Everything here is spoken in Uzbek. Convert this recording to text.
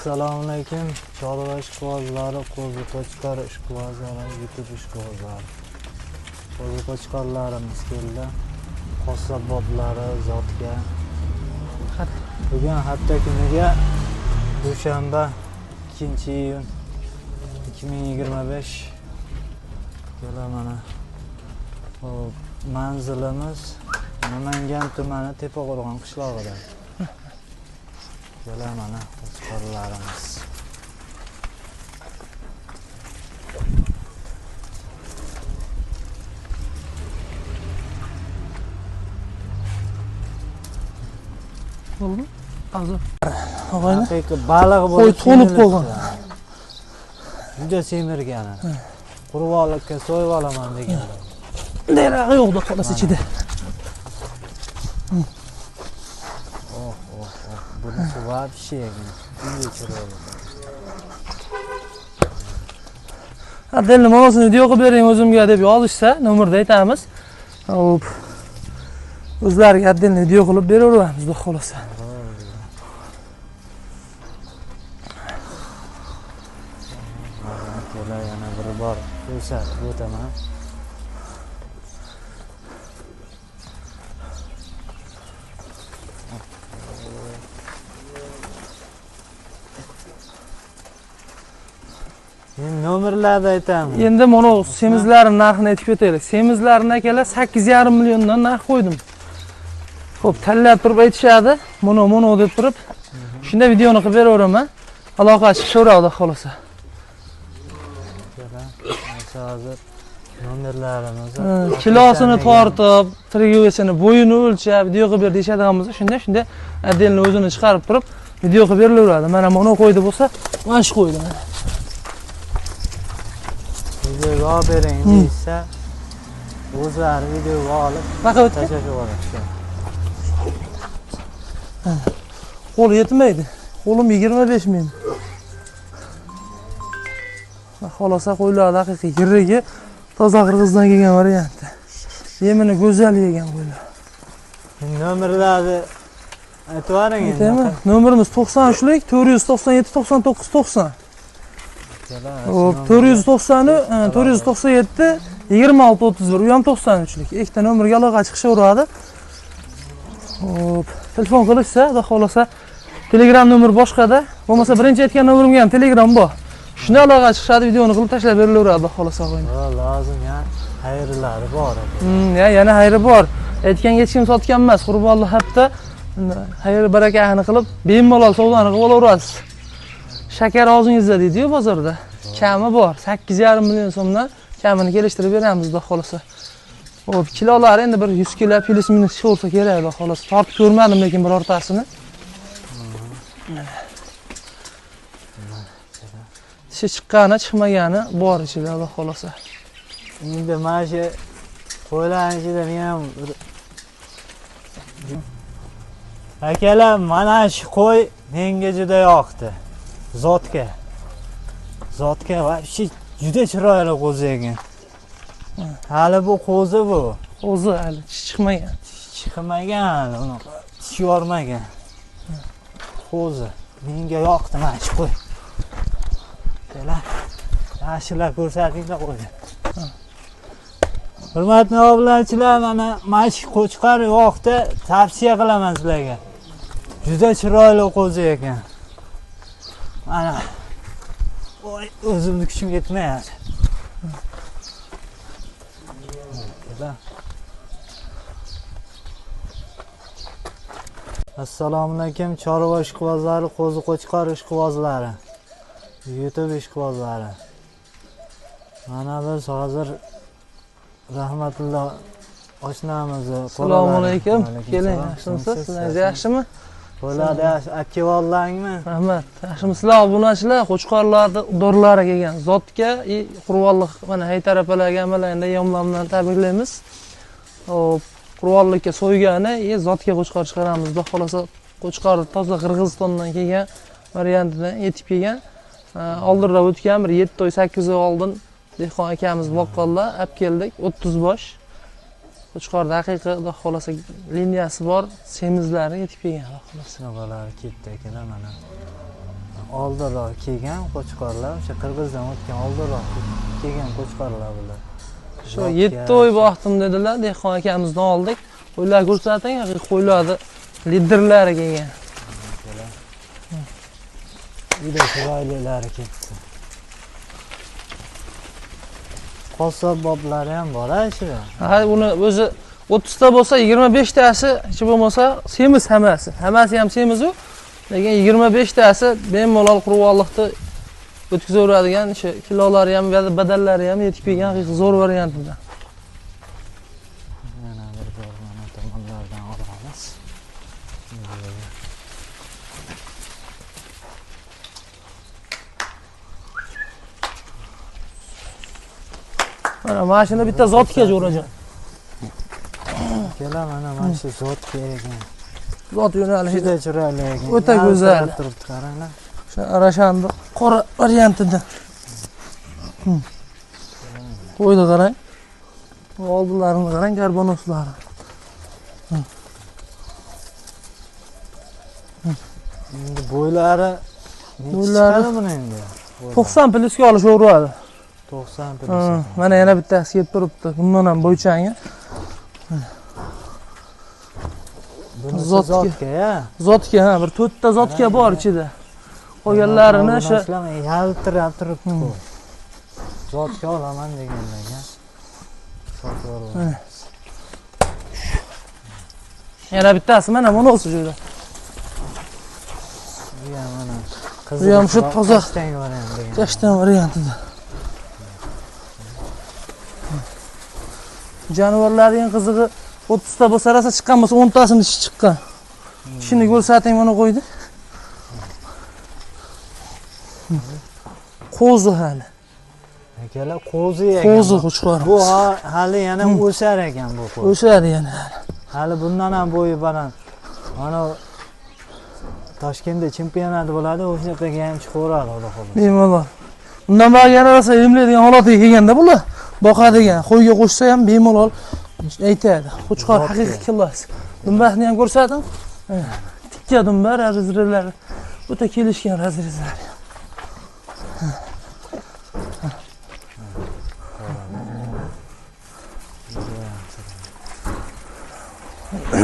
Assalomu alaykum. Chorva ishqibozlari, qo'zi qo'chqor ishqibozlari, YouTube ishqibozlari. Qo'zi qo'chqorlarimiz keldi. Qassobboblari zotga. Bugun hafta kuniga dushanba 2-iyun 2025. Kela mana. Xo'p, manzilimiz Namangan tumani Tepaqo'rg'on qishlog'ida. Kela mana qo'chqorlarimiz. Bo'ldi? Hozir. Haqiqiy baliq bo'lib to'lib qolgan. Juda semirgani. Qurbonlikka so'yib olaman degan. Derag'i yo'qdi xolos ichida. Oh, oh, oh. Bunisi вообще juda chiroyli. Отдельно manosini video qilib bering o'zimga deb yozishsa, nomerda aytamiz. Hop. O'zlariga отдельно video qilib beraveramiz, xudo xolasa. Mana yana bir bor ko'rsatib o'taman. Endi nomerlarni aytaman. Endi mana semizlarning narxini aytib ketaylik. Semizlarni akalar 8,5 milliondan narx qo'ydim. Xo'p, tanlab turib aytishadi. Mono deb turib. Shunda videoni qilib beraveraman. Aloqa chiqishaveradi, xudo xolasa. Hozir nomerlarimizni kilosini tortib, tirguvesini, bo'yini o'lchab video qilib ber deyishadigan bo'lsa, shunda отдельно o'zini chiqarib turib video qilib berilaveradi. Mana mono qo'ydi bo'lsa, mana shu qo'ydi mana. Videoga olib bering deyishsa, o'zlari videoga olib tashlab yuboradi. Qo'l yetmaydi. Qo'lim 25 ming. Xolosa qo'ylar haqiqiy yirigi toza Qirg'izdan kelgan variantda. Yemini go'zal yegan qo'ylar. Nomerlarni aytib yuboring endi. Nomerimiz 93lik 497 99 90. Hop, 490 497 26 31, u ham 93lik. Ikkita nomerga aloqa chiqishaveradi. Hop, telefon qilishsa, xudo xolasa Telegram nomer boshqada, bo'lmasa birinchi aytgan nomerimga ham Telegram bor. Shunda aloqa chiqishadi, videoni qilib tashlab berilaveradi, xudo xolasa qo'ying. Ha, lozim ya, xayrlari bor. Ya, yana xayri bor. Aytganga hech kim sotgan emas. Qurbonlik hafta xayr barakani qilib, bemalol savdoni qilib olaverasiz. Shakar og'zingizda deydi-yu bozorda. Kami bor. 8,5 million so'mdan kamini kelishtirib beramiz, xudo xolasa. Xo'p, kilolari endi bir 100 kilo plyus minus chiqsa kerak, xudo xolasa. Tortib ko'rmadim lekin birortasini. Tishi chiqqani, chiqmagani bor ichida, xudo xolasa. Endi mana shu qo'ylarning ichida men ham akalar, mana shu qo'y menga juda yoqdi. Zotga. Zotga вообще juda chiroyli qo'zi ekan. Hali bu qo'zi bu. Qo'zi hali tish chiqmagan. Tish chiqmagan, unaqa tish yormagan. Qo'zi menga yoqdi mana shu qo'y. Yaxshilar ko'rsatinglar qo'ydi. Hurmatli obunachilar, mana shu qo'chqor yoqdi, tavsiya qilaman sizlarga. Juda chiroyli qo'zi ekan. Mana voy, o'zimni kuchim yetmayapti. Assalomu alaykum, chorva ishqibozlari, qo'zi qo'chqor ishqibozlari, YouTube ishqibozlari. Mana biz hozir Rahmatullo oshnamizni. Assalomu alaykum. Keling, yaxshimisiz? Siz yaxshimi? Bo'ladi, yaxshi. Akkivollangmi? Rahmat. Yaxshimisizlar, obunachilar, qo'chqorlarni udorlari kelgan. Zotga qurbonlik mana haytarapalarga hammalarni yomon bilan tabriklaymiz. Xo'p, qurbonlikka so'ygani, zotga qo'chqor chiqaramiz. Xudo xolasa qo'chqor toza Qirg'izistondan kelgan variantidan yetib kelgan. Oldinroq o'tgan bir 7 oy 8 oy oldin dehqon akamiz boqqonlar olib keldik 30 bosh. Qo'chqorda haqiqiy xudo xolasa liniyasi bor, semizlari yetib kelgan xudo xolasa. Sinabalari ketdi akalar mana. Oldinroq kelgan qo'chqorlar, o'sha Qirg'izdan o'tgan oldinroq kelgan qo'chqorlar bular. Shu 7 oy boqdim dedilar, dehqon akamizdan oldik. Qo'ylar ko'rsating, haqiqiy qo'ylarni liderlari kelgan. Juda chiroylilari ketdi. Qassob boblari ham bor ichida. Ha, uni o'zi 30 ta bo'lsa, 25 tasi hech bo'lmasa semiz hammasi. Hammasi ham semiz u. Lekin 25 tasi bemalol qurbonlikni o'tkazaveradigan, o'sha kilolari ham, badallari ham yetib kelgan haqiqiy zo'r variantida. Yana bir bor mana tomonlardan olamiz. Mana mashina bitta zotga jo'rajon. Kela mana mana shu zotga ekan. Zot yo'nalishi juda chiroyli ekan. O'ta go'zal. Turibdi, qaranglar. O'sha Arashanni qora variantida. Qo'ydi qarang. Oldilarini qarang, karbonoslari. Endi bo'ylari necha buni endi? 90 plusga olishaveradi. 90 plus. Mana yana bittasi kelib turibdi. Bundan ham bo'ychangi. Zotga, ya. Zotga, ha, bir 4 ta zotga bor ichida. Qolganlarini o'sha yaltirab turibdi. Zotga olaman deganlarga sotib olamiz. Yana bittasi mana bunisi juda. Bu ham mana. Bu ham shu toza kashtan variantida. Jonivorlarning qizig'i 30 ta bo'lsa rosa chiqqan bo'lsa 10 tasini tishi chiqqan. Tishini ko'rsating, mana qo'ydi. Qo'zi hali. Akalar qo'zi ekan. Qo'zi qo'chqor. Bu hali yana o'sar ekan bu qo'zi. O'sadi yana hali. Hali bundan ham bo'yi baland. Mana Toshkentda chempionati bo'ladi, o'shanaqa ham chiqaveradi xudo xohlasa. Bemalol. Bundan bari yana rosa emlaydigan holatiga kelganda bular boqadigan, qo'yga qo'shsa ham bemalol aytadi. Qo'chqor haqiqiy kilos. Dumbasini ham ko'rsating. Tikka dumba, razrezlari o'ta kelishgan razrezlar.